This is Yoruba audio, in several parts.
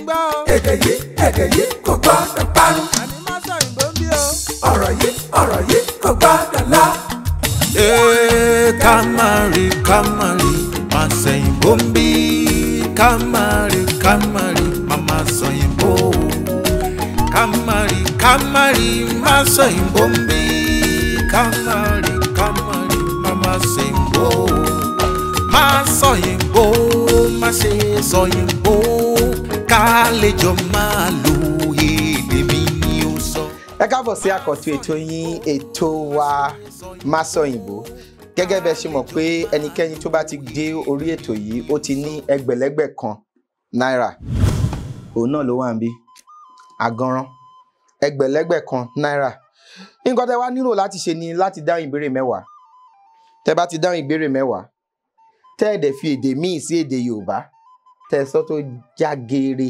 gbọ́ o. Èdè yìí kò gbọ́dọ̀ parun. Àní má sọ òyìnbó ń bí o. Ọ̀rọ̀ yìí kò gbọ́dọ̀ lọ. Ká má rí má sẹ̀yìnbó ń bí. Ká má rí má má sọ̀yìnbó. Ká má rí má sọ̀yìnbó ń bí. Ká má rí má má sẹ̀yìnbó. Má sọ̀yìnbó, má ṣe sọ̀yìnbó. Ká lè jọ máa lo èdè mi ni ó sọ. Ẹ káàbọ̀ sí àkọ́tún ètò yín, ètò wa Má Sọ̀yìnbó. Gẹ́gẹ́ bẹ́ẹ̀ ṣe mọ̀ pé ẹnikẹ́ni tó bá ti dé orí ètò yìí ó ti ní ẹgbẹ̀lẹ́gbẹ̀ kan náírà. Òun náà ló wà níbí, àgànràn, ẹgbẹ̀lẹ́gbẹ̀ kan náírà. Nǹkan tẹ́ wá nílò láti ṣe ni láti dáhùn ìbéèrè mẹ́wàá. Tẹ́ bá ti dáhùn ìbéèrè mẹ́wàá, tẹ́ ẹ̀ dẹ̀ fi èdè míì sí èdè Yorùbá, tẹ́ ẹ sọ tó já geere,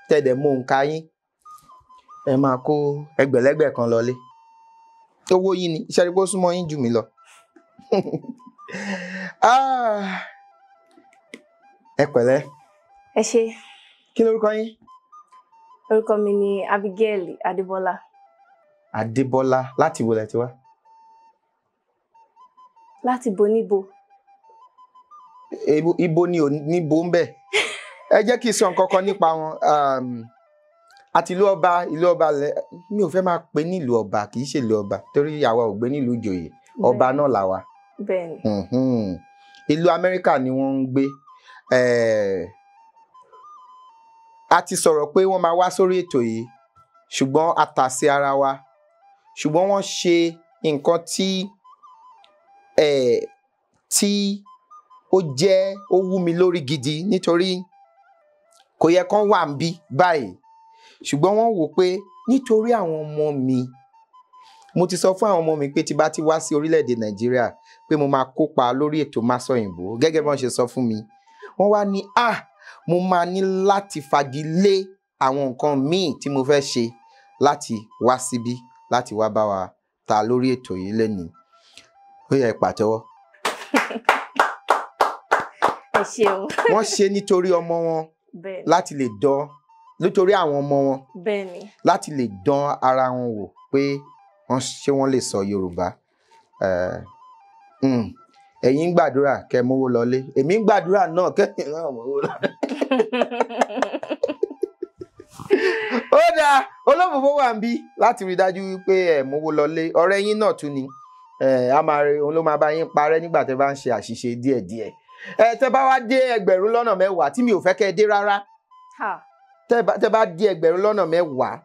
tẹ́ ẹ dẹ̀ mú òǹkà yín, ẹ máa kó ẹgbẹ̀lẹ́gbẹ̀ kan lọlé. Owó yín ni, iṣẹ́ rí pé ó súnmọ́ yín jù mí lọ. Ẹ pẹ̀lẹ́. Ẹ ṣé. Kí lorúkọ yín? Orúkọ mi ni Abigail Adébọ́lá. Adébọ́lá, láti wo lẹ ti wá? Láti bo níbo. Ibo ni ò níbo ń bẹ̀. Ẹ jẹ́ kí n sọ nǹkan kan nípa wọn. Àti ìlú ọba mi ò fẹ́ máa pè ní ìlú ọba, kì í ṣe ìlú ọba torí àwa ò gbé nílùú ìjòyè, ọba náà làwa. Bẹ́ẹ̀ni. Ìlú Amẹ́ríkà ni wọ́n ń gbé. A ti sọ̀rọ̀ pé wọ́n máa wá sórí ètò yìí, ṣùgbọ́n a tà sí ara wa. Ṣùgbọ́n wọ́n ṣe nǹkan tí ó jẹ́ ó wú mi lórí gidi nítorí kò yẹ kán wà níbí báyìí. Ṣùgbọ́n wọ́n wò pé nítorí àwọn ọmọ mi, mo ti sọ fún àwọn ọmọ mi pé tí bá ti wá sí orílẹ̀-èdè Nàìjíríà pé mo máa kópa lórí ètò Má Sọ̀yìnbó gẹ́gẹ́ bí wọ́n ṣe sọ fún mi. Wọ́n wá ní mo máa ní láti fagilé àwọn nǹkan míì tí mo fẹ́ ṣe láti wá síbí láti wá bá wa ta lórí ètò yìí lénìí. Ó yẹ pàtẹ́wọ́. Ẹ ṣeun. Wọ́n ṣe nítorí ọmọ wọn láti lè dán, nítorí àwọn ọmọ wọn láti lè dán ara wọn wò pé wọ́n ṣé wọ́n lè sọ Yorùbá. Ẹ̀yin ń gbàdúrà kẹ́ mówó lọlé, èmi ń gbàdúrà náà kẹ́yìn náà mówó lọlé. Ó dáa, olófòfó wà ń bí láti rí dájú wípé ẹ mówó lọlé. Ọ̀rẹ́ yín náà tún ni, a máa rí òun ló máa bá yín parẹ́ nígbà tẹ́ bá ń ṣe àṣìṣe díẹ̀díẹ̀. Tẹ́ bá wá dé 10,000 tí mi ò fẹ́ kẹ́ ẹ dé rárá, tẹ́ bá dé 10,000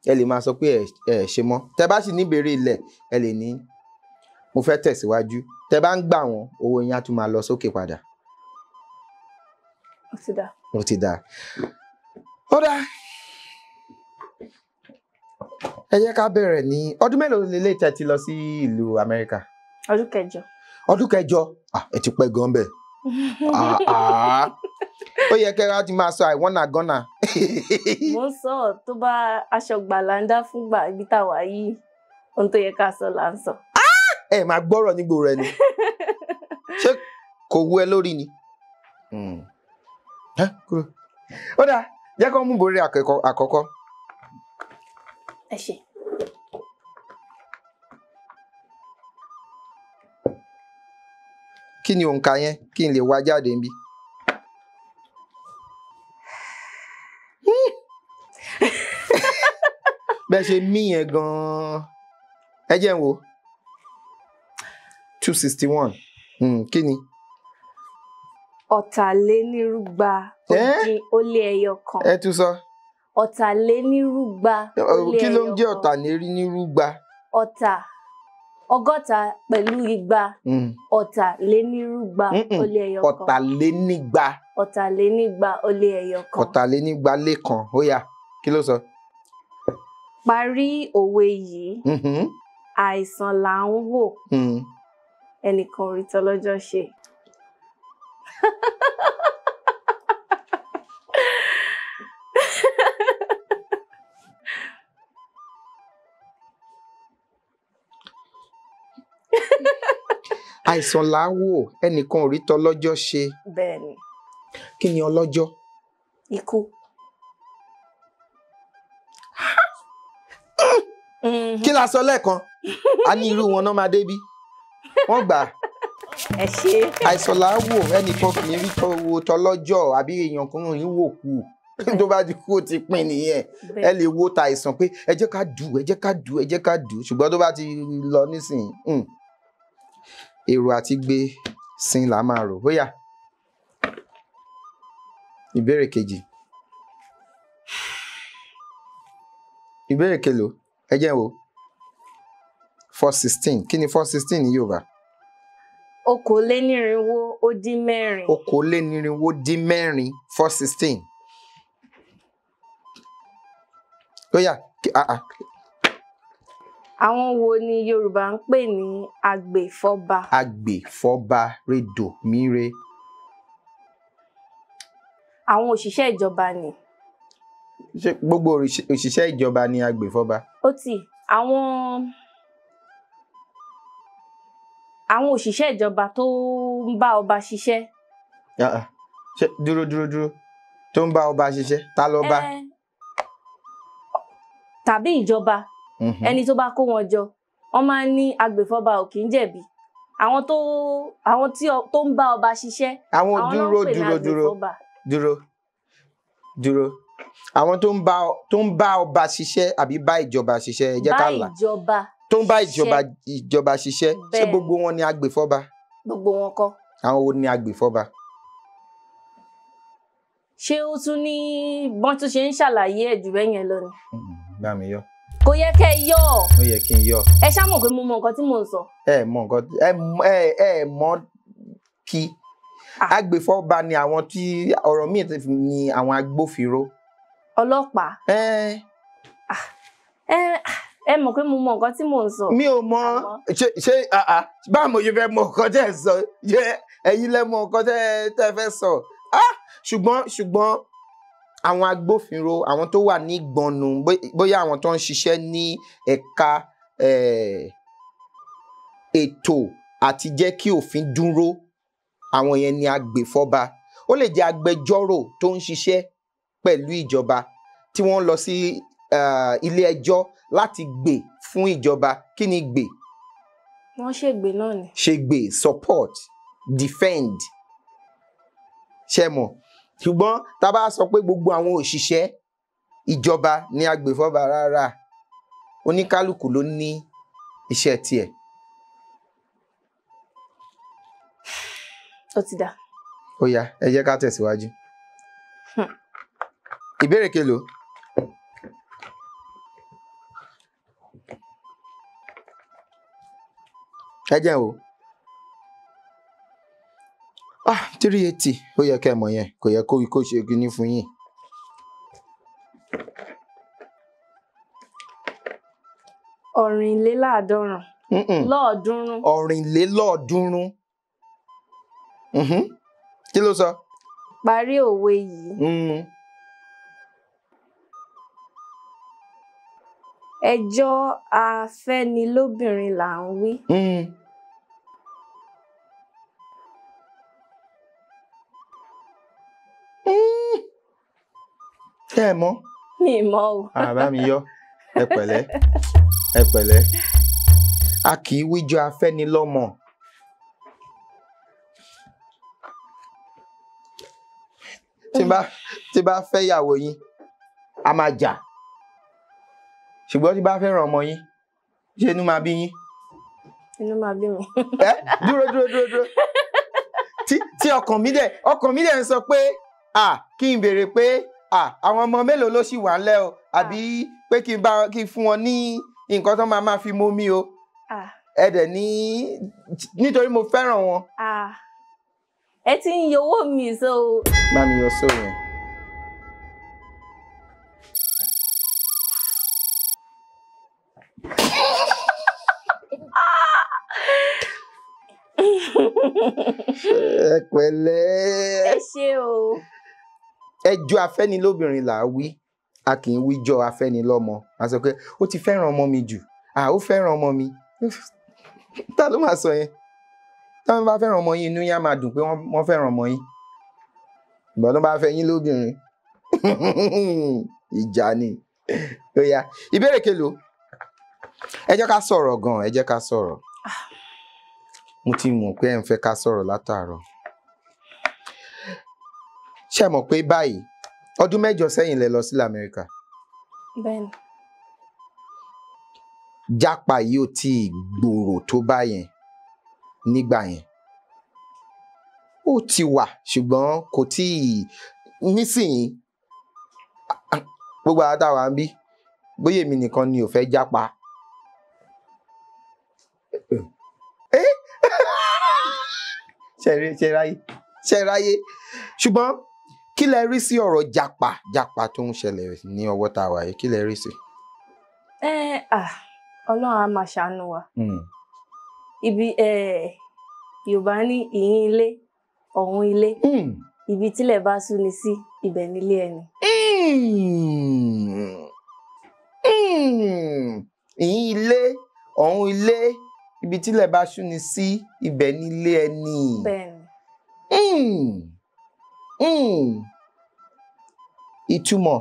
ẹ lè máa sọ pé ẹ ṣe mọ́. Tẹ́ bá sì ní ìbéèrè ilẹ̀, ẹ lè ní mo fẹ́ tẹ̀síwájú. Tẹ́ bá ń gbà wọ́n, owó yín á tún máa lọ sókè padà. Ó ti dà. Ó ti dà. Ó dà. Ẹ jẹ́ ká bẹ̀rẹ̀ ní ọdún mélòó lélẹ̀ tẹ́ ti lọ sí ìlú Amẹ́ríkà? Ọdún kẹjọ. Ọdún kẹjọ? Ẹ ti pẹ́ gan bẹ́ẹ̀. Ó yẹ kẹ́ra ti máa sọ I wanna gonna. Mo ń sọ tó bá aṣọ gbà là ń dá fúngbà ibi tá a wà yìí, ohun tó yẹ ká sọ là ń sọ. Ẹ máa gbọ́rọ̀ nígbò rẹ ni. Ṣé kò wú ẹ lórí ni? Ó dáa, jẹ́ kó mú borí àkọ́kọ́. Ẹ ṣé. Kí ni òǹkà yẹn kí n lè wá jáde níbí? Bẹ́ẹ̀ ṣe mí yẹn gan-an. Ẹ jẹ́ n wò. 261. Kí ni? 181. Ẹ tún sọ. 181. Kí ló ń jẹ́ ọ̀tàlénírúgba? 60 pẹ̀lú 200. 181. 201. 201. 201. Ó yá, kí ló sọ? Parí òwe yìí. Àìsàn là ń wò. Ẹnìkan ò rí tọlọ́jọ́ ṣe. Àìsàn là ń wò, ẹnìkan ò rí tọlọ́jọ́ ṣe. Bẹ́ẹ̀ni. Kí ni ọlọ́jọ́? Ikú. Kí la sọ lẹ́ẹ̀kan? A ní irú wọn náà máa débí. Wọ́n gbà. Ẹ ṣé. Àìsàn là á wò, ẹnìkan kì í rí wo tọlọ́jọ́ àbí èèyàn kan ń wò kú. Tó bá ti kú ó ti pín nìyẹn. Ẹ lè wo ta àìsàn pé ẹ jẹ́ ká dù, ẹ jẹ́ ká dù, ẹ jẹ́ ká dù. Ṣùgbọ́n tó bá ti lọ nísìnyí, èrò àti gbé sin là máa rò. Bóyá. Ìbéèrè kejì. Ìbéèrè kelòó? Ẹ jẹ́ n wò. 416. Kí ni 416 ní Yorùbá? 416. 416. 416. Ó yá. Àwọn wo ni Yorùbá ń pè ní agbèfọ́ba? Agbèfọ́ba rédò míre. Àwọn òṣìṣẹ́ ìjọba ni. Ṣé gbogbo òṣìṣẹ́ ìjọba ni agbèfọ́ba? Ó tì, àwọn òṣìṣẹ́ ìjọba tó ń bá ọba ṣiṣẹ́. Ṣé dúró dúró dúró tó ń bá ọba ṣiṣẹ́, ta ló bá? Tàbí ìjọba, ẹni tó bá kó wọn jọ, wọ́n máa ń ní agbèfọ́ba ò kì í jẹ̀bi. Àwọn tó ń bá ọba ṣiṣẹ́. Àwọn dúró dúró dúró dúró dúró. Àwọn tó ń bá ọba ṣiṣẹ́ àbí bá ìjọba ṣiṣẹ́, ẹ jẹ́ ká là. Tó ń bá ìjọba ṣiṣẹ́, ṣé gbogbo wọn ni agbèfọ́ba? Gbogbo wọn kọ́. Àwọn wo ni agbèfọ́ba? Ṣé ó tún ní bọ́n tún ṣe ń ṣàlàyé ẹ̀ jù bẹ́ẹ̀ yẹn lọ ni? Bá mi yọ. Kò yẹ kẹ́ ẹ yọ. Ó yẹ kí n yọ. Ẹ ṣá mọ̀ pé mo mọ nǹkan tí mò ń sọ. Ẹ mọ nǹkan ẹ mọ kí. Agbèfọ́ba ni àwọn tí ọ̀rọ̀ míì ni àwọn agbófinró. Ọlọ́pàá. Ẹ mọ̀ pé mo mọ nǹkan tí mò ń sọ. Mi ò mọ ṣe báwo mo ṣe fẹ́ mọ nǹkan tẹ́ ẹ sọ, ẹ̀yin lẹ mọ nǹkan tẹ́ ẹ fẹ́ sọ. Ṣùgbọ́n àwọn agbófinró, àwọn tó wà ní gbọ̀nù, bóyá àwọn tó ń ṣiṣẹ́ ní ẹ̀ka ètò àti jẹ́ kí òfin dúró, àwọn yẹn ni agbèfọ́ba. Ó lè jẹ́ agbẹjọ́rò tó ń ṣiṣẹ́ pẹ̀lú ìjọba tí wọ́n lọ sí ilé ẹjọ́ láti gbè fún ìjọba. Kí ni gbè? Wọ́n ṣègbè náà ni. Ṣègbè, support, defend. Ṣé mọ̀? Ṣùgbọ́n tá a bá sọ pé gbogbo àwọn òṣìṣẹ́ ìjọba ni agbèfọ́ba, rárá. Oníkálukú ló ní iṣẹ́ tiẹ̀. Ó ti dà. Ó yá, ẹ jẹ́ ká tẹ̀síwájú. Ìbéèrè kelòó? Ẹ jẹ́ o. 380. Ó yẹ kẹ́ ẹ mọ̀ yẹn, kò yẹ kó ṣe kíní fún yín. 324. Lọ́ọ̀dúnrún. 324. Kí ló sọ? Parí òwe yìí. Ẹjọ́ afẹ́nilóbìnrin là ń wí. Ẹ mọ̀? Mi mọ̀ o. Bá mi yọ. Ẹ pẹ̀lẹ́. Ẹ pẹ̀lẹ́. A kì í wíjọ́ afẹ́nilọ́mọ. Tí bá fẹ́ ìyàwó yín, a máa jà. Ṣùgbọ́n tí bá fẹ́ràn ọmọ yín, ṣé inú máa bí yín? Inú máa bí mi. Ẹ dúró dúró dúró dúró. Tí ọkàn mi dẹ̀ ń sọ pé kí n béèrè pé àwọn ọmọ mélòó ló ṣì wà ńlẹ̀ o, àbí pé kí n fún wọn ní nǹkan tó máa fi mú mi o. Ẹ dẹ̀ ní nítorí mo fẹ́ràn wọn. Ẹ ti ń yọ owó mi so. Bá mi yọ sóò yẹn. Ẹ pẹ̀lẹ́. Ẹ ṣé o. Ẹjọ́ afẹ́nilóbìnrin là á wí, a kì í wíjọ́ afẹ́nilọ́mọ. A sọ pé ó ti fẹ́ràn ọmọ mi jù, ó fẹ́ràn ọmọ mi. Ta ló máa sọ yẹn? Táwọn bá fẹ́ràn ọmọ yín, inú yín á máa dùn pé wọ́n fẹ́ràn ọmọ yín. Ìgbà tó bá fẹ́ yín lóbìnrin, Ìjà ni. Ó yá, ìbéèrè kelo. Ẹ jẹ́ ká sọ̀rọ̀ gan, ẹ jẹ́ ká sọ̀rọ̀. Mo ti mọ̀ pé ẹ ń fẹ́ ká sọ̀rọ̀ látàárọ̀. Ṣé mọ̀ pé báyìí ọdún 8 sẹ́yìn lẹ lọ sí Amẹ́ríkà? Bẹ́ẹ̀ni. Jápa yìí ò tí ì gbòòrò tó báyẹn nígbà yẹn. Ó ti wà ṣùgbọ́n kò tí ì nísìnyí. Gbogbo àwọn táwa ń bí bóyá èmi nìkan ni ò fẹ́ jápa. Ṣe ráyé ṣùgbọ́n kí lẹ rí sí ọ̀rọ̀ jápa jápa tó ń ṣẹlẹ̀ ní ọwọ́ tá a wà yìí, kí lẹ rí sí? Ọlọ́run á máa ṣàánú wa. Ibi Yorùbá ní ìyín ilé ọ̀hún ilé, ibi tílẹ̀ bá sú ni sí ibẹ̀ nílé ẹni. Ìyín ilé ọ̀hún ilé, ibi tílẹ̀ bá sú ni sí ibẹ̀ nílé ẹni. Bẹ́ẹ̀ni. Ìtumọ̀.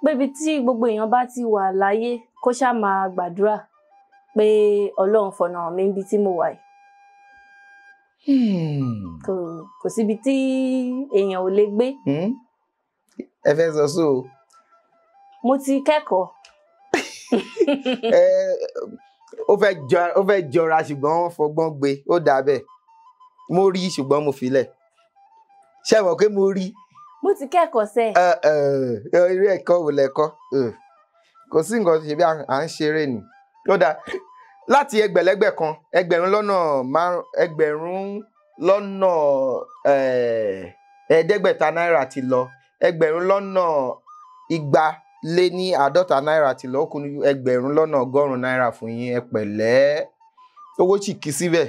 Pé ibi tí gbogbo èèyàn bá ti wà láyé kó ṣáà máa gbàdúrà pé Ọlọ́run fọ̀nà hàn mí níbi tí mo wà yìí. Kò síbi tí èèyàn ò lè gbé. Ẹ fẹ́ sọ sóò. Mo ti kẹ́kọ̀ọ́. Ó fẹ́ jọra ṣùgbọ́n wọ́n fọgbọ́n gbé, ó dà bẹ́ẹ̀. Mo rí ṣùgbọ́n mo filẹ̀. Ṣé mọ̀ pé mo rí? Mo ti kẹ́kọ̀ọ́ sẹ́. Irú ẹ̀kọ́ wo lẹ̀kọ́? Kò sí nǹkan ṣe bí à ń ṣeré ni. Ó dáa, láti ẹgbẹ̀lẹ́gbẹ̀ kan, ẹgbẹ̀rún lọ́nà 500 náírà ti lọ, 250 náírà ti lọ, ó kù 100,000 náírà fún yín. Ẹ pẹ̀lẹ́, owó sì kì í síbẹ̀.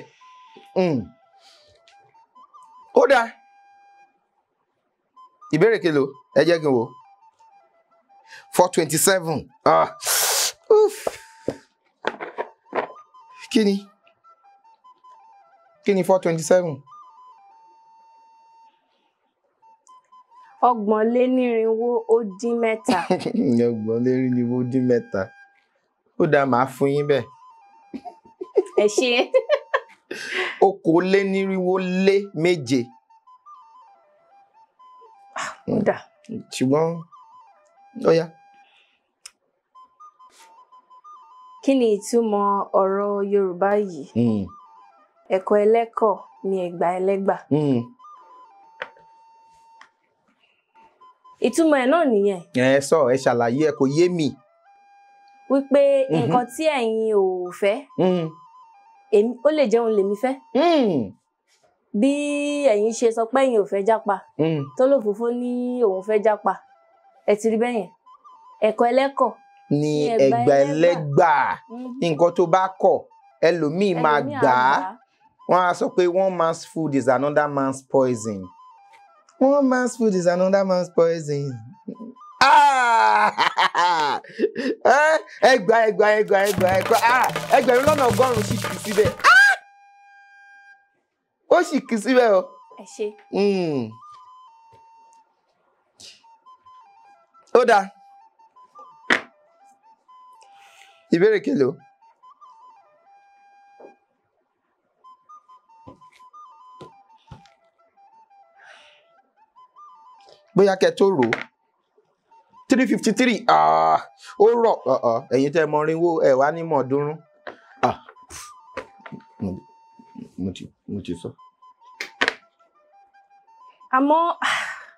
Ó dáa, ìbéèrè kelo, ẹ jẹ́ kí n wò. 427. Kí ni? Kí ni 427? 423. 423. Ó dáa, màá fún yín bẹ́ẹ̀. Ẹ ṣé. 427. Ó dáa. Ṣùgbọ́n ó yá. Kí ni ìtumọ̀ ọ̀rọ̀ Yorùbá yìí? Ẹ̀kọ́ ẹlẹ́kọ̀ ni ẹ̀gbà ẹlẹ́gbà. Ìtumọ̀ ẹ̀ náà nìyẹn. Ẹ sọ, ẹ ṣàlàyé, ẹ kò yé mi. Wípé nǹkan tí ẹ̀yin ò fẹ́, ó lè jẹ́ òun lèmi fẹ́. Bí ẹ̀yin ṣe sọ pé ẹ̀yin ò fẹ́ jápa, tó lófófó ní òun fẹ́ jápa, ẹ ti rí bẹ́yẹn. Ẹ̀kọ́ ẹlẹ́kọ̀ ni ẹ̀gbà ẹlẹ́gbà. Nǹkan tó bá kọ̀, ẹlòmíì máa gbà á. Wọ́n á sọ pé one man's food is another man's poison. One man's food is another man's poison. Ẹgbà ẹgbà ẹgbà ẹgbà ẹgbà 100,000 sì kì í síbẹ̀. Ó sì kì í síbẹ̀ o. Ẹ ṣé. Ó dáa. Ìbéèrè kelo. Bóyá kẹ́ tó rò ó. 353. Ó rọ̀. Ẹ̀yin tẹ́ mọ irinwó ẹ̀ wá ní mọ̀ọ́dúnrún. Mo ti sọ. Àmọ́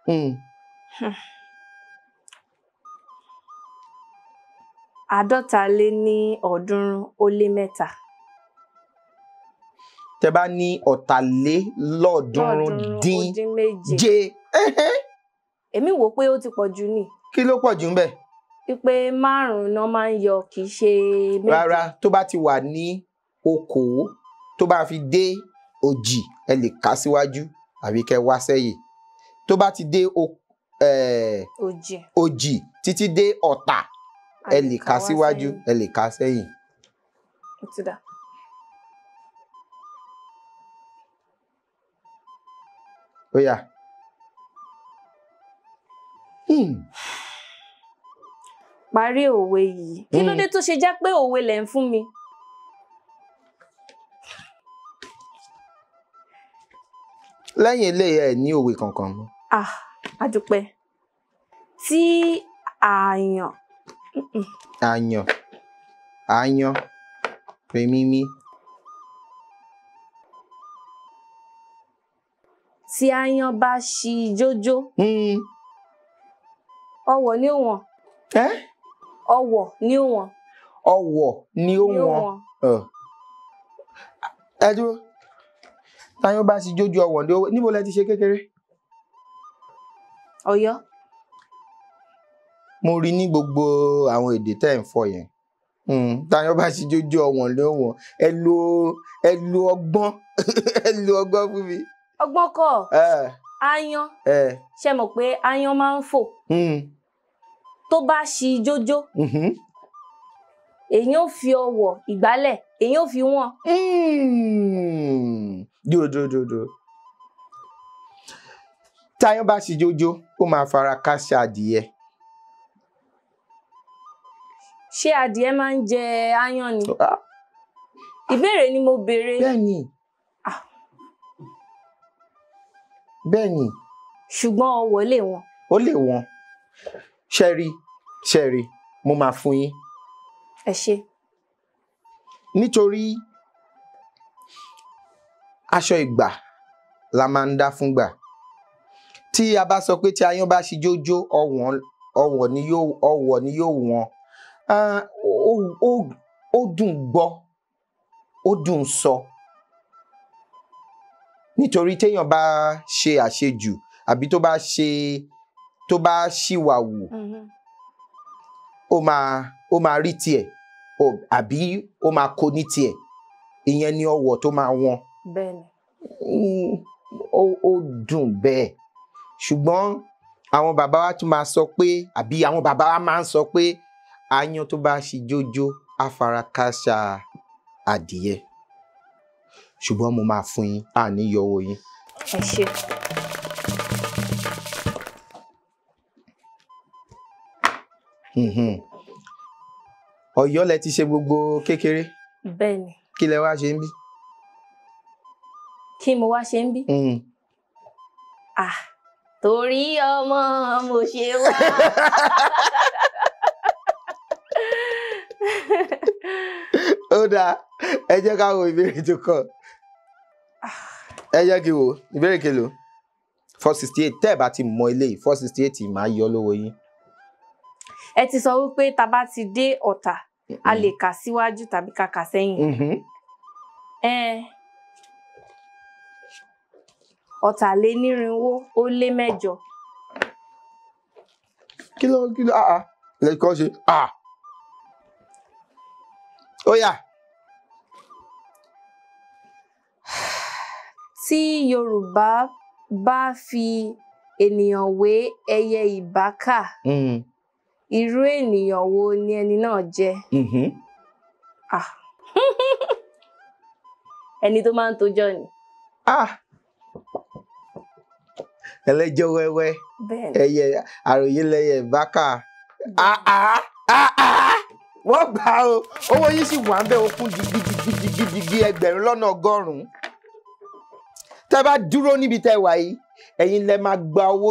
350. Tẹ́ bá ní 337. Èmi wò pé ó ti pọ̀ jù ni. Kí ló pọ̀ jù ń bẹ̀? Wípé 5 náà máa ń yọ, kì í ṣe méje. Rárá, tó bá ti wà ní okòó, tó bá fi dé òjì, ẹ lè kà síwájú àbí kẹ́ wá sẹ́yìn. Tó bá ti dé òjì títí dé ọ̀tà, ẹ lè kà síwájú, ẹ lè kà sẹ́yìn. Ó ti dà. Ó yá. Parí òwe yìí. Kí ló dé tó ṣe jẹ́ pé òwe lẹ̀ ń fún mi? Lẹ́yìn eléyìí ẹ ní òwe kankan mọ́. Ah, a dúpẹ́. Tí àyàn. Àyàn. Àyàn. Pèmímí. Tí àyàn bá ṣi jójó. Ọwọ̀ ni ó wọ̀n. Ọwọ̀ ni ó wọ̀n. Ọwọ̀ ni ó wọ̀n. Ẹ dúró. Táyọ̀ bá ṣi jójó ọwọ̀ ni ó wọ̀n. Níbo lẹ ti ṣe kékeré? Ọ̀yọ́. Mo rí ní gbogbo àwọn èdè tẹ́ ẹ̀ ń fọ̀ yẹn. Táyọ̀ bá ṣi jójó ọwọ̀ ni ó wọ̀n. Ẹ lo ọgbọ́n. Ẹ lo ọgbọ́n fún mi. Ọgbọ́n kọ́. Aáyán. Ṣé mọ̀ pé aáyán máa ń fò? Tó bá ṣi jójó, èyàn ò fi ọwọ̀ ìgbálẹ̀, èyàn ò fi wọ́n. Dúró dúró dúró dúró. Táyọ̀ bá ṣi jójó, ó máa fara káṣá adìyẹ. Ṣé adìyẹ máa ń jẹ aáyán ni? Ìbéèrè ni mo béèrè. Bẹ́ẹ̀ni. Bẹ́ẹ̀ni. Ṣùgbọ́n ọwọ̀ lè wọ̀n. Ó lè wọ̀n. Ṣẹ́rí, ṣẹ́rí, mo máa fún yín. Ẹ ṣé. Nítorí aṣọ ìgbà la máa ń dá fúngbà. Tí a bá sọ pé tí aáyán bá ṣi jójó, ọwọ̀ ni yóò wọ̀n. Ó dùn gbọ́, ó dùn sọ. Nítorí téèyàn bá ṣe àṣejù àbí tó bá ṣìwàwù, ó máa rí tiẹ̀ àbí ó máa kó ní tiẹ̀. Ìyẹn ni ọwọ̀ tó máa wọ̀n. Bẹ́ẹ̀ni. Ó dùn bẹ́ẹ̀. Ṣùgbọ́n àwọn bàbá wa tún máa sọ pé, àbí àwọn bàbá wa máa ń sọ pé aáyán tó bá ṣi jójó á fara káṣá adìyẹ. Ṣùgbọ́n mo máa fún yín, a ní yọ owó yín. Ẹ ṣé. Ọ̀yọ́ lẹ ti ṣe gbogbo kékeré. Bẹ́ẹ̀ni. Kí lẹ wá ṣe ń bí? Kí mo wá ṣe ń bí? Ah, torí ọmọ mo ṣe wá. Ó dáa, ẹ jẹ́ ká wo ìbéèrè tó kàn. Ẹ jẹ́ kí wo ìbéèrè kelo 468. Tẹ́ ẹ bá ti mọ eléyìí, 468 máa yọ lówó yín. Ẹ ti sọ wípé tá bá ti dé Ọ̀tà, a lè kà síwájú tàbí ká kà sẹ́yìn. 408. Kí ló lẹ́kọ́ ṣe? Ó yá. Tí Yorùbá bá fi ènìyàn wé ẹyẹ ìbákà, irú ènìyàn wo ni ẹni náà jẹ́? Ẹni tó máa ń tojọ́ ni. Ẹlẹ́jọ́ wẹ́wẹ́, ẹyẹ àròyé lẹyẹ ìbákà. Wọ́n gbà o, owó yín sì wà ń bẹ̀, okùn gidigidigidi 1,100,000. Tẹ́ bá dúró níbi tẹ́ wà yìí, ẹ̀yin lẹ máa gba owó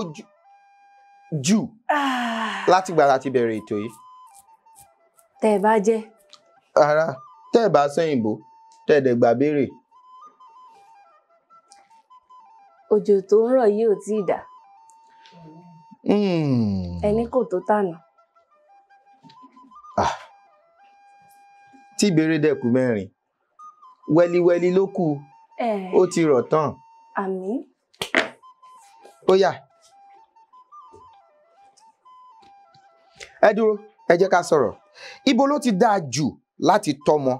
jù látìgbà láti bẹ̀rẹ̀ ètò yìí. Tẹ́ ẹ bá jẹ́. Rárá, tẹ́ ẹ bá sẹ́yìnbó, tẹ́ ẹ dẹ̀ gbà béèrè. Òjò tó ń rọ̀ yìí ò tíì dà. Ẹni kò tó tànà. Tí ìbéèrè dẹ̀ kù 4, wẹ́líwẹ́lí ló kù, ó ti rọ̀ tán. Àmín. Ó yá. Ẹ dúró, ẹ jẹ́ ká sọ̀rọ̀. Ibo ló ti dáa jù láti tọ́mọ?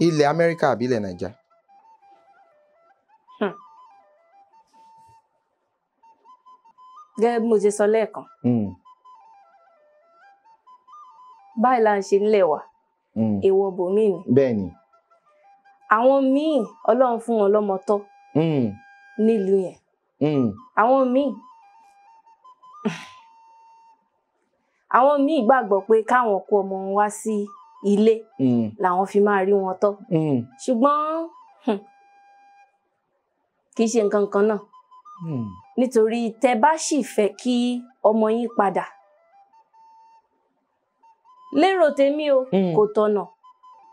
Ilẹ̀ Amẹ́ríkà àbí ilẹ̀ Nàìjà? Gẹ́gẹ́ bí mo ṣe sọ lẹ́ẹ̀kan. Báyìí là ń ṣe nílẹ̀ wa. Èèwọ̀ bòmíì ni. Bẹ́ẹ̀ni. Àwọn míì Ọlọ́run fún wọn lọ́mọ tọ́ nílùú yẹn. Àwọn míì Àwọn míì gbàgbọ́ pé káwọn kó ọmọ wọn wá sí ilé làwọn fi máa rí wọn tọ́. Ṣùgbọ́n kì í ṣe nǹkan kan náà. Nítorí tẹ́ bá sì fẹ́ kí ọmọ yín padà, lérò tèmi o, kò tọ̀nà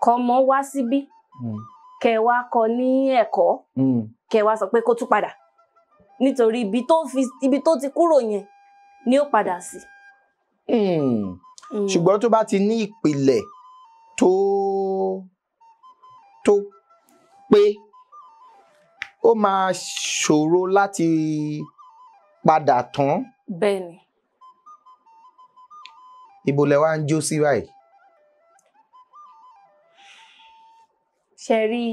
kọ́mọ wá síbí kẹ́ wá kọ́ ní ẹ̀kọ́, kẹ́ wá sọ pé kó tún padà, nítorí ibi tó ti kúrò yẹn ni ó padà sí. Ṣùgbọ́n tó bá ti ní ìpìlẹ̀ tó pé, ó máa ṣòro láti padà tán. Bẹ́ẹ̀ni. Ibo lẹ wá ń jó sí báyìí? Ṣe rí,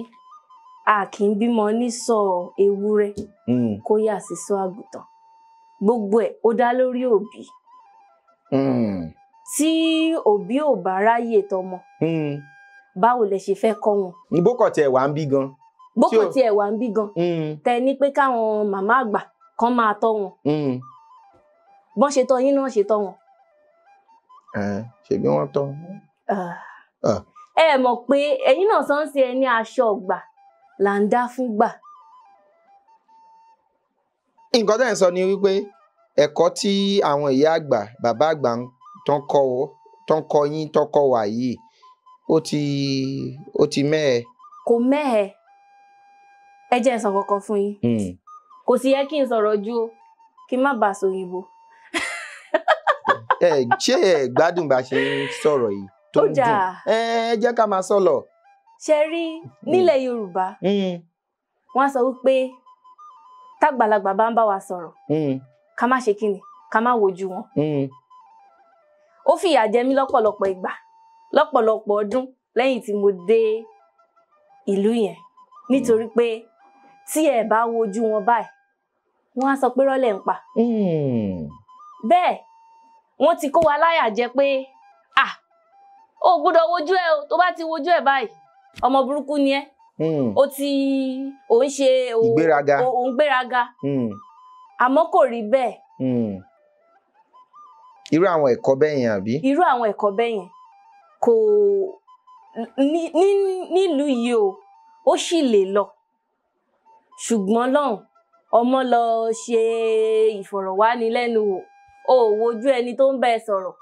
a kì í bímọ ní sọ ewúrẹ́ kó yà sí sọ àgùntàn. Gbogbo ẹ̀ ó dá lórí òbí. Tí òbí ò bá ráyè tọmọ, báwo lẹ ṣe fẹ́ kọ́ wọn? Bókọ̀ tiẹ̀ wà ń bí gan. Bókọ̀ tiẹ̀ wà ń bí gan. Tẹ ní pé káwọn màmá àgbà kan máa tọ́ wọn. Bọ́n ṣe tọ́ yín náà ṣe tọ́ wọn. Ṣebí wọ́n tọ́. Ẹ mọ̀ pé ẹ̀yin náà sọ ń ṣe ẹni aṣọ ọgbà là ń dá fún gbà. Nǹkan tẹ́ ń sọ ni wípé ẹ̀kọ́ tí àwọn ìyá àgbà bàbá àgbà tó ń kọ́ yín tó kọ́ wà yìí, ó ti mẹ́ẹ̀. Kò mẹ́ẹ̀. Ẹ jẹ́ n sọ kankan fún yín. Kò sì yẹ kí n sọ̀rọ̀ ju o, kí n má bàa sòyìnbó. Ṣé ẹ gbádùn bá ṣe ń sọ̀rọ̀ yìí tó ń dùn? Ẹ jẹ́ ká máa sọ lọ. Ṣe rí, nílẹ̀ Yorùbá wọ́n sọ wípé tágbàlagbà bá ń bá wa sọ̀rọ̀, ká má ṣe kíni, ká má wojú wọn. Ó fìyà jẹ mí lọ́pọ̀lọpọ̀ ìgbà, lọ́pọ̀lọpọ̀ ọdún lẹ́yìn tí mo dé ìlú yẹn, nítorí pé tí ẹ bá wojú wọn báyìí, wọ́n á sọ pé rọ́lẹ̀ ń pa. Bẹ́ẹ̀ wọ́n ti kó wa láyà jẹ pé o gbọ́dọ̀ wojú ẹ o, tó bá ti wojú ẹ báyìí, ọmọ burúkú ni ẹ. O ti ò ń ṣe ìgbéraga. Ò ń gbéraga. Àmọ́ kò rí bẹ́ẹ̀. Irú àwọn ẹ̀kọ́ bẹ́ẹ̀ yẹn àbí? Irú àwọn ẹ̀kọ́ bẹ́ẹ̀ yẹn kò nílùú yìí o, ó sì lè lọ. Ṣùgbọ́n lọ́hùn, ọmọ lọ ṣe ìfọ̀rọ̀wánilẹ́nuwò, o ò wojú ẹni tó ń bá ẹ sọ̀rọ̀.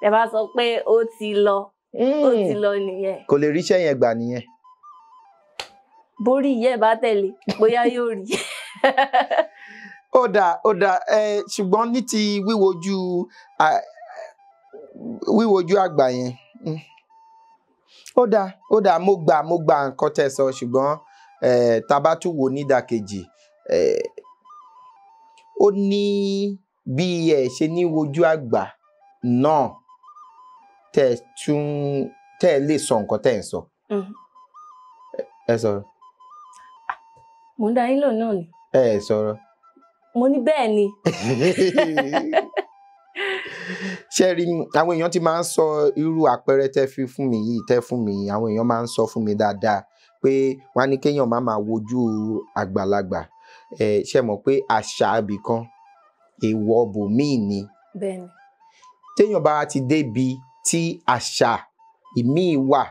Ẹ bá sọ pé ó ti lọ, ó ti lọ nìyẹn. Kò lè ríṣẹ́ yẹn gbà nìyẹn. Borí ìyá ẹ̀ bá tẹ̀lé, bóyá yóò rí. Ó dáa, ó dáa. Ṣùgbọ́n ní ti wíwojú àgbà yẹn, ó dáa, ó dáa, mo gbà nǹkan tẹ́ sọ, ṣùgbọ́n tá bá tún wò nídàkejì, ó ní bí ẹ ṣe ní wojú àgbà náà tẹ́ lè sọ nǹkan tẹ́ ń sọ. Ẹ sọ̀rọ̀. Mo ń dá yín lóhùn náà ni. Ẹ sọ̀rọ̀. Mo ní bẹ́ẹ̀ ni. Ṣé rí, àwọn èèyàn ti máa ń sọ irú àpẹẹrẹ tẹ́ fi fún mi yìí, tẹ́ fún mi, àwọn èèyàn máa ń sọ fún mi dáadáa pé wọ́n á ní kéèyàn má máa wojú àgbàlagbà. Ṣé mọ̀ pé àṣà ibìkan èèwọ̀ bòmíì ni. Bẹ́ẹ̀ni. Téèyàn bá ti débi tí àṣà ìmíì wà,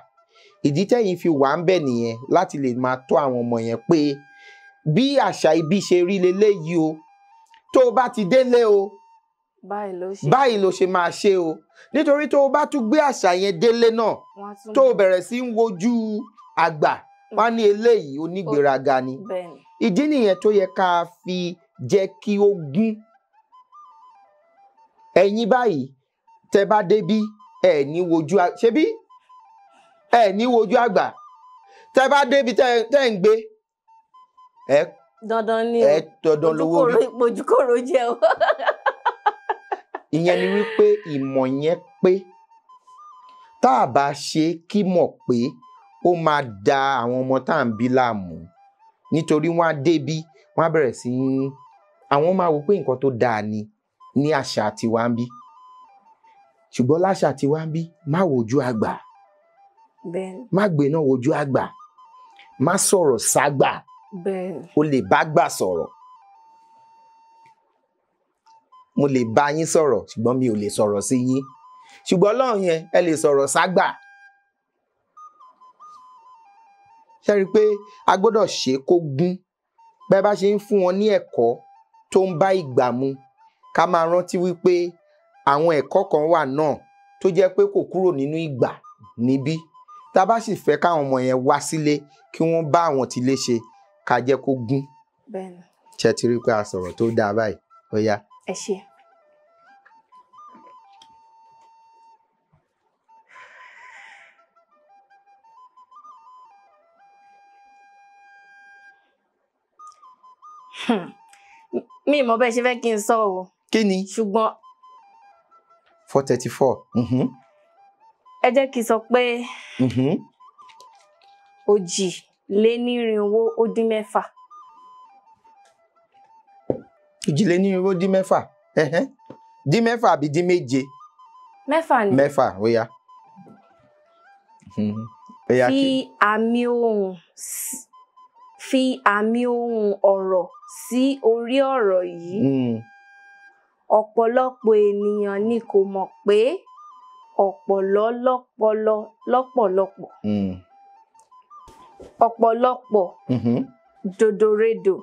ìdí tẹ́yìn fi wà ń bẹ̀ nìyẹn láti lè máa tọ́ àwọn ọmọ yẹn pé bí àṣà ibi ṣe rí leléyìí o, tó o bá ti délé o, báyìí ló ṣe máa ṣe o, nítorí tó o bá tún gbé àṣà yẹn délé náà, tó o bẹ̀rẹ̀ sí ń wojú àgbà, wọ́n á ní eléyìí onígbéraga ni. Ìdí nìyẹn tó yẹ ká fi jẹ́ kí ó gún. Ẹ̀yin báyìí tẹ́ bá débí, ẹ ní wojú, ṣebí ẹ ní wojú àgbà, tẹ́ bá débi tẹ́ ń gbé, ẹ dandan ni ẹ dandan lówó rí, ojúkòrò jẹ o. Ìyẹn ni wípé ìmọ̀ yẹn pé tá a bá ṣe kí mọ̀ pé ó máa da àwọn ọmọ tá à ń bí láàmú, nítorí wọ́n á débí, wọ́n á bẹ̀rẹ̀ sí í, àwọn máa wò pé nǹkan tó dáa ni ní àṣà tiwa ń bí, ṣùgbọ́n láṣà tiwa ń bí, má wojú àgbà, má gbé náà wojú àgbà, má sọ̀rọ̀ ságbà, o lè bá gbà sọ̀rọ̀. Mo lè bá yín sọ̀rọ̀ ṣùgbọ́n mi ò lè sọ̀rọ̀ sí yín. Ṣùgbọ́n Ọlọ́run yẹn ẹ lè sọ̀rọ̀ ságbà. Ṣé rí i pé a gbọ́dọ̀ ṣe kó gún. Bẹ́ẹ̀ bá ṣe ń fún wọn ní ẹ̀kọ́ tó ń bá ìgbà mu, ká máa rántí wípé àwọn ẹ̀kọ́ kan wà náà tó jẹ́ pé kò kúrò nínú ìgbà níbí. Tá a bá sì fẹ́ káwọn ọmọ yẹn wá sílé kí wọ́n bá àwọn tilé ṣe, ká jẹ́ kó gún. Bẹ́ẹ̀ni. Ṣé ti rí i pé a sọ̀rọ̀ tó dáa báyìí? Ó yá. Ẹ ṣé. Mi mọ̀ bẹ́ẹ̀ ṣe fẹ́ kí n sọ o. Kí ni? Ṣùgbọ́n 434. Ẹ jẹ́ kí n sọ pé 624. 624. Dín mẹ́fà àbí dín méje? Mẹ́fà ni. Mẹ́fà, ó yá. Fi àmì ohùn ọ̀rọ̀ sí orí ọ̀rọ̀ yìí. Ọ̀pọ̀lọpọ̀ ènìyàn ni kò mọ̀ pé ọ̀pọ̀lọ́ lọ́pọlọ lọ́pọ̀lọpọ̀. Ọ̀pọ̀lọpọ̀ dòdòredò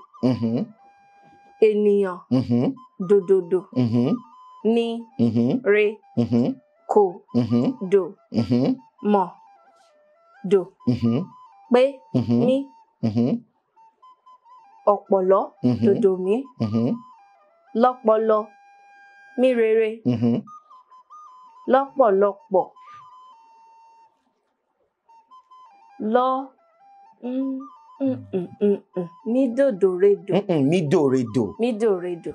ènìyàn dòdòdò ní re kò dò mọ̀ dò pé ní ọ̀pọ̀lọ́ dòdò mí lọ́pọlọ mí rere lọ́pọ̀lọpọ̀ lọ mí dòdòredò. Mí dòredò. Mí dòredò.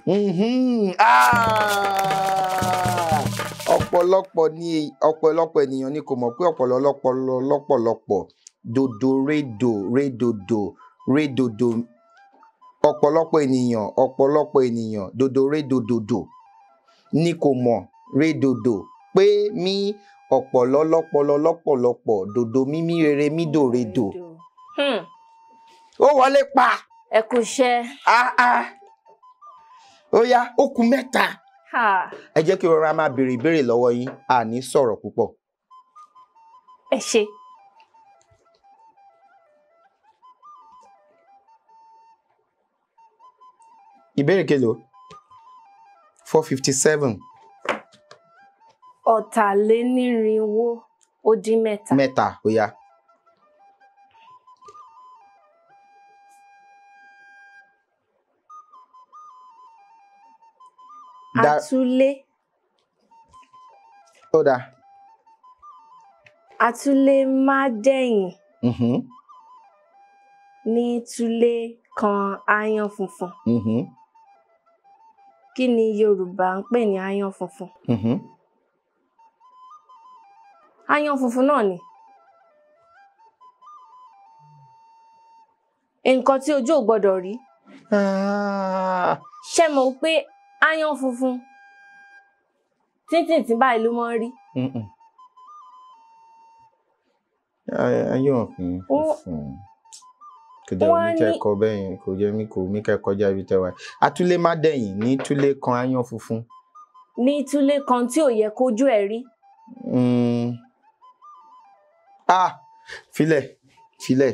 Ọ̀pọ̀lọpọ̀ ènìyàn ni kò mọ̀ pé ọ̀pọ̀lọ́ lọ́pọlọ lọ́pọ̀lọpọ̀ dòdòredò redòdò redòdò ọ̀pọ̀lọpọ̀ ènìyàn dòdòredòdòdò ni kò mọ̀ redòdò pé mí ọ̀pọ̀lọ́ lọ́pọlọ lọ́pọ̀lọpọ̀ dòdò mímí rere mí dòredò. Ó wọlé pa. Ẹ kú iṣẹ́. Ó yá, ó kù mẹ́ta. Ẹ jẹ́ kí rọra máa béèrè ìbéèrè lọ́wọ́ yín, a ní sọ̀rọ̀ púpọ̀. Ẹ ṣé. Ìbéèrè kélòó? 457. 463. Mẹ́ta, ó yá. Atúlé. Ó dáa. Atúlé má dẹ̀yìn. Ní túlé kan aáyán funfun. Kí ni Yorùbá ń pè ní aáyán funfun? Aáyán funfun náà ni. Nǹkan tí ojú ò gbọdọ̀ rí. Ṣé mo pé aáyán funfun tíntìntín báyìí ló máa ń rí? Aáyán funfun kò jẹ́ omi kẹ́kọ̀ọ́ bẹ́ẹ̀ yẹn, kò jẹ́ mi kò mí kẹ́kọ̀ọ́ já ibi tẹ́wàá. Atúlé má dẹ̀yìn ní túlé kan aáyán funfun. Ní túlé kan tí ò yẹ kójú ẹ̀ rí. Filẹ̀ filẹ̀.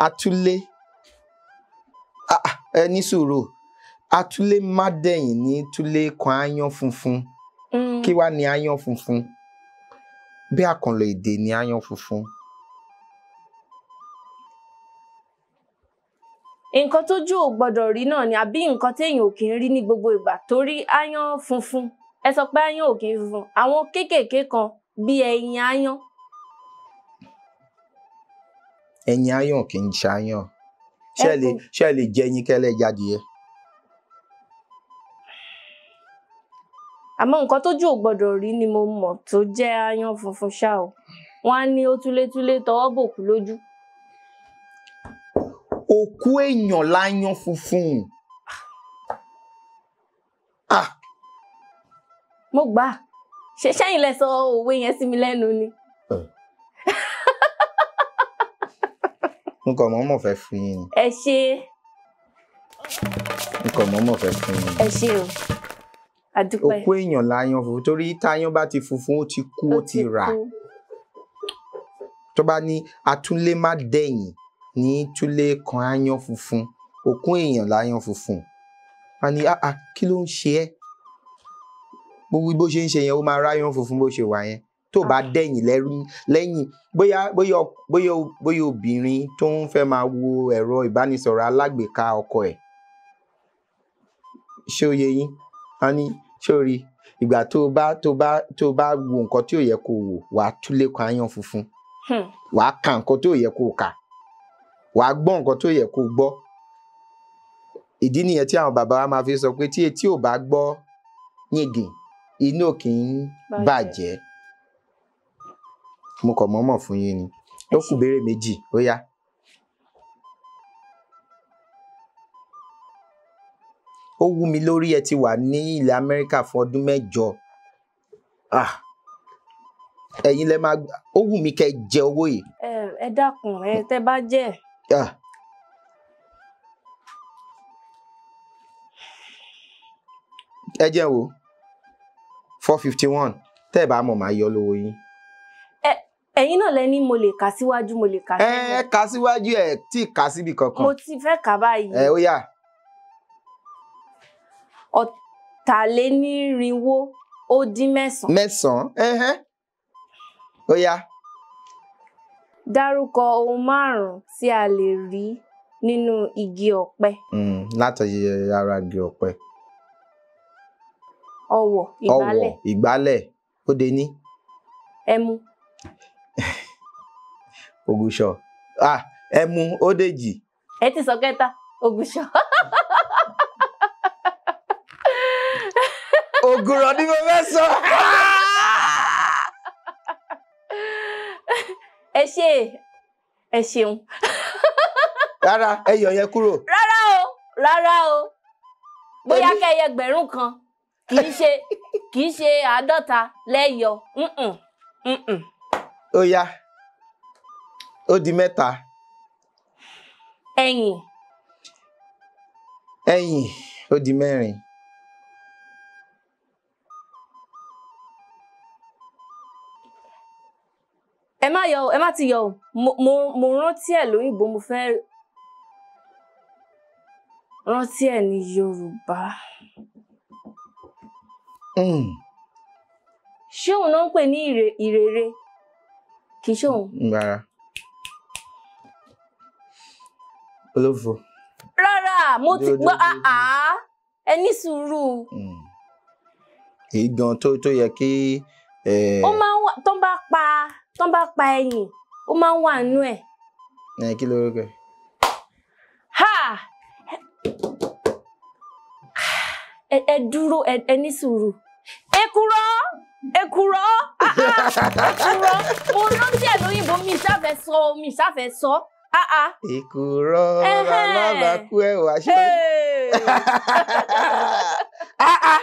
Atúlé ẹ ní sùúrù. Atúlé má dẹ̀yìn ní túlé kan aáyán funfun. Kí wá ní aáyán funfun? Bí àkànlò èdè ní aáyán funfun. Nǹkan tójú ò gbọdọ̀ rí náà ni, àbí nǹkan téèyàn ò kì í rí ní gbogbo ìgbà, torí aáyán funfun, ẹ sọ pé aáyán ò kì í funfun, àwọn kéékèèké kan bí ẹyin aáyán. Ẹyin aáyán kì í ṣaáyán. Ṣé ẹ lè jẹ ẹyin kẹ́lẹ́ jáde? Àmọ́ nǹkan tójú ò gbọdọ̀ rí ni mo mọ̀ tó jẹ́ aáyán funfun ṣá o. Wọ́n á ní ó túlétúlé tọwọ́ bòkú lójú. Òkú èèyàn láyán funfun. Mo gbà. Ṣé ṣẹ́yìn lẹ sọ òwe yẹn sí mi lẹ́nu ni? N kò mọ̀ mọ̀ fẹ́ fún yín ni. Ẹ ṣé. Nǹkan mọ́mọ́ fẹ́ fún un. Ẹ ṣé o, àdúpẹ́. Òkú èèyàn láyán funfun, torí táyán bá ti funfun ó ti kú, ó ti rà. Tó bá ní atúnlé má dẹ̀yìn ní túlé kan áyán funfun, òkú èèyàn láyán funfun. A ní ah ah, kí ló ń ṣe ẹ́? Gbogbo bó ṣe ń ṣe yẹn, ó máa ráyán funfun bó ṣe wà yẹn. Tó bá dẹ̀yìn lẹ́yìn, bóyá bóyá bóyá bóyá obìnrin tó ń fẹ́ máa wo ẹ̀rọ ìbánisọ̀rọ̀ alágbèéká ọkọ ẹ̀. Ṣé ó yé yín? A ní ṣé o rí ìgbà tó bá wo nǹkan tí ò yẹ kó wò, wàá túlé kan áyán funfun, wàá ka nǹkan tó yẹ kó kà, wàá gbọ́ nǹkan tó yẹ kó gbọ́. Ìdí nìyẹn tí àwọn bàbá wa máa fi sọ pé tí etí ò bá gbọ́ yìngìn, inú ò kì í bàjẹ́. Mo kàn mọ́mọ̀ fún yín ni. Ó kù béèrè méjì, ó yá. Ó wú mi lórí, ẹ ti wà ní ilẹ̀ Amẹ́ríkà fún ọdún 8. Ah, ẹ̀yin lẹ máa, ó wù mí kẹ́ jẹ owó yìí. Ẹ dákun, ẹ tẹ́ bá jẹ. Ah. Ẹ jẹ́ wo 451, tẹ́ ẹ bá mọ̀, máa yọ lówó yín. Ẹ̀yin náà lẹ ní mo lè kà síwájú, mo lè kà Ẹ sẹ́yìn. Kà síwájú, ẹ tí kà síbi kankan. Mo ti fẹ́ kà báyìí. Ẹ ó yá. 249. 9, ẹhẹ́n, ó yá. Dárúkọ ohun márùn-ún tí a lè rí nínú igi ọ̀pẹ. Látọ̀yẹ ara igi ọ̀pẹ. Ọ̀wọ̀, Ọwọ̀, ìgbálẹ̀, ìgbálẹ̀, ó de ní. Ẹmu, Ògùṣọ̀, ah, ẹmu, ó dèjì. Ẹ ti sọ kẹta, ògùṣọ̀. Ògùrọ̀ ni mo fẹ́ sọ. Ẹ ṣé, ẹ ṣeun. Rárá, ẹ yọ yẹn kúrò. Rárá o, rárá o. Bóyá kẹyẹ 1000, kì í ṣe 50 lẹ́yọ. Mm-mm, mm-mm. Ó yá, ó di mẹ́ta. Ẹyìn. Ẹyìn, ó di mẹ́rin. Ẹ má yọ o, ẹ má ti yọ o. Mo rántí ẹ̀ lóyìnbó, mo fẹ́ rántí ẹ̀ ní Yorùbá. Ṣé òun náà ń pè ní ìrèrè? Kì í ṣe òun. Rárá, olófo. Rárá, mo ti Dúró, gbọ́. dúró, dúró. Àá, ẹ ní sùúrù. Èyí gan tó yẹ kí Ó máa ń wà tó ń bá pa ẹyìn, ó máa ń wà nínú ẹ̀. Ẹ kí lórúkọ ẹ? Ha! Ẹ dúró, ẹ ní sùúrù. Èkùrọ́, èkùrọ́, ah, ah, èkùrọ́. Mo rántí ẹ̀ lóyìnbó, mi ṣáfẹ́ sọ. Ah, ah. Èkùrọ́ Ẹhẹ́n. alábàákú ẹwà ṣé. Hey. Ah, ah.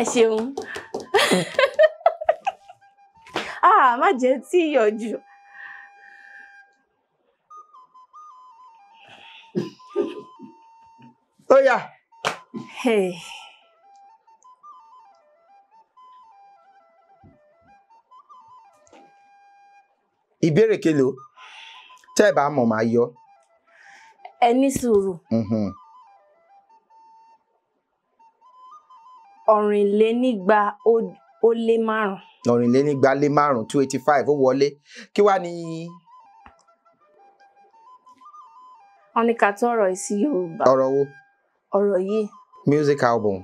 Ẹ ṣeun. Ah, má jẹ́ tí yọ̀ jù. Ó yá. Hey. Ìbéèrè kelòó? Tẹ́ ẹ bá mọ̀, máa yọ. Ẹ ní sùúrù. 285. 285, 285, ó wọlé. Kí wàá ní? Wọ́n ní ká tún ọ̀rọ̀ yìí sí Yorùbá. Ọ̀rọ̀ wo? Ọ̀rọ̀ yìí. Music album,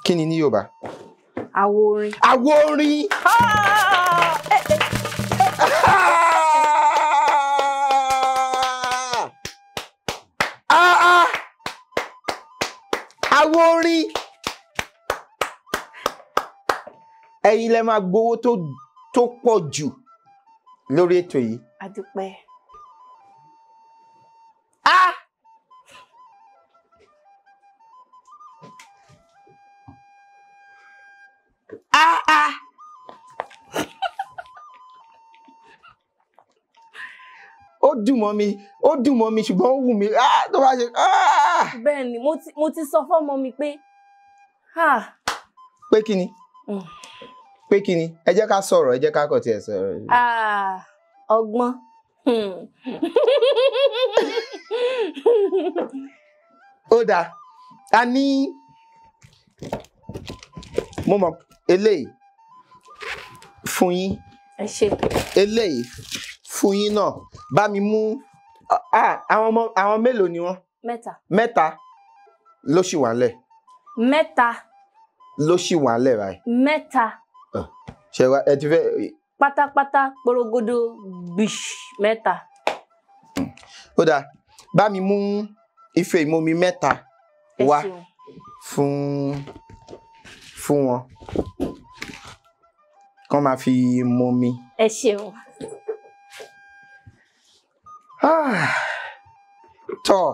kí ni ní Yorùbá? Àwo orin. Àwo orin. Ah! Ah, ah! Àwo orin. Ẹ̀yin lẹ máa gbowó tó pọ̀ jù lórí ètò yìí. Àdúpẹ́. Ah! Ah, ah! Ó dùn mọ́ mi, ó dùn mọ́ mi, ṣùgbọ́n ó wù mí tó bá ṣe. Bẹ́ẹ̀ ni mo ti sọ fọ́mọ mi pé. Pé kí ni? Pé kí ni? Ẹ jẹ́ ká sọ̀rọ̀, ẹ jẹ́ ká kọ̀ tiẹ̀ sọ̀rọ̀. Ọgbọ́n. Ó dáa, a ní mo mọ̀ eléyìí fún yín. Ẹ ṣé. Eléyìí fún yín náà. Bá mi mú àwọn ọmọ, àwọn mélòó ni wọ́n? Mẹ́ta. Mẹ́ta ló ṣì wà ńlẹ̀. Mẹ́ta ló ṣì wà ńlẹ̀ báyìí. Mẹ́ta. Ṣé wa ẹ ti fẹ́. Pátápátá porogodo bish mẹ́ta. Ó dáa, bá mi mú ife ìmomi mẹ́ta wá fún wọn kán máa fi momi. Ẹ ṣeun. Tọ́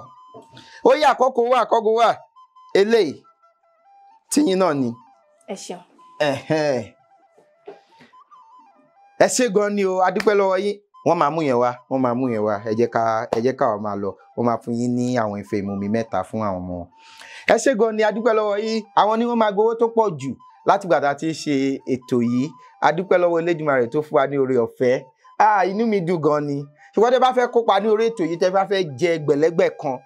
ó yẹ àkókò wà, àkókò wà, eléyìí tíyín náà ni. Ẹ ṣeun. Ẹ ṣé gan ni o, a dúpẹ́ lọ́wọ́ yín. Wọ́n máa mú yẹn wá, wọ́n máa mú yẹn wá. Ẹ jẹ́ ká wá máa lọ. Wọ́n máa fún yín ní àwọn ife ìmumi mẹ́ta fún àwọn ọmọ wọn. Ẹ ṣé gan ni, a dúpẹ́ lọ́wọ́ yín. Àwọn ni wọ́n máa gbowó tó pọ̀ jù látìgbà tá a ti ṣe ètò yìí. A dúpẹ́ lọ́wọ́ Elédùmarè tó fún wa ní oore ọ̀fẹ́. Inú mi dùn gan ni. Ṣùgbọ́n tẹ́ bá fẹ́ kópa ní orí ètò yìí, tẹ́ bá fẹ́ jẹ ẹgbẹ̀lẹ́gbẹ̀ kan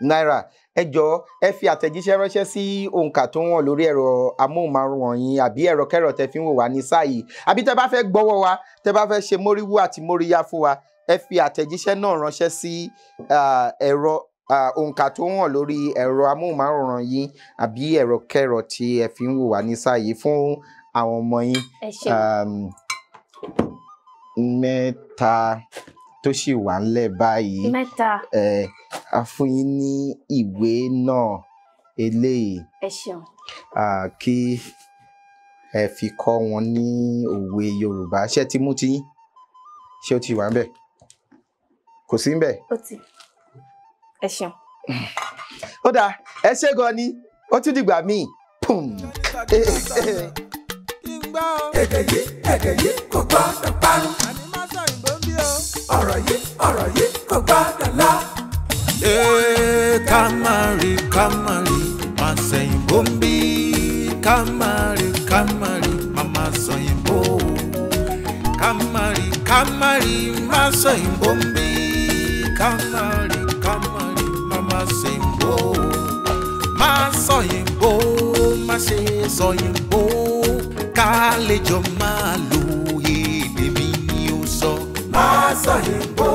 náírà, ẹ jọ̀ọ́ ẹ fi àtẹ̀jíṣẹ́ ránṣẹ́ sí òǹkà tó wọ̀n lórí ẹ̀rọ amóhùnmáwòrán yín àbí ẹ̀rọ kẹ́rọ tẹ́ fi ń wò wá ní sáà yìí, àbí tẹ́ bá fẹ́ gbọ́wọ́ wa, tẹ́ bá fẹ́ ṣe móríwú àti móríyá fún wa, ẹ fi àtẹ̀jíṣẹ́ náà ránṣẹ́ sí ẹ̀rọ òǹkà tó wọ̀n lórí ẹ̀rọ amóhùnmáwòrán yín àbí ẹ̀rọ kẹ́rọ tí ẹ fi ń wò wá ní sáà yìí fún àwọn ọmọ yín. Mẹ́ta tó sì wà ńlẹ̀ báyìí. Mẹ́ta. A fún yín ní ìwé náà eléyìí. Ẹ ṣeun. Kí ẹ fi kọ́ wọn ní òwe Yorùbá. Ṣé ti mú tiyín? Ṣé ó ti wà ńbẹ̀? Kò sí ńbẹ̀? Ó ti. Ẹ ṣeun. Ó dáa, ẹ ṣé gan ni, ó tún dìgbà míì. Pum. Èdè yìí kò gbọ́dọ̀ parun. Ọ̀rọ̀ yìí kò gbọ́dọ̀ lọ. Ká má rí, ká má rí, má sẹ̀yìnbó ń bí. Ká má rí, ká má rí, má má sọ̀yìnbó. Ká má rí, ká má rí, má sọ̀yìnbó ń bí. Ká má rí, ká má rí, má má sẹ̀yìnbó. Má sọ̀yìnbó, má ṣe sọ̀yìnbó. Ká lè jọ máa lo èdè mi ni ó sọ. Má sọ̀yìnbó,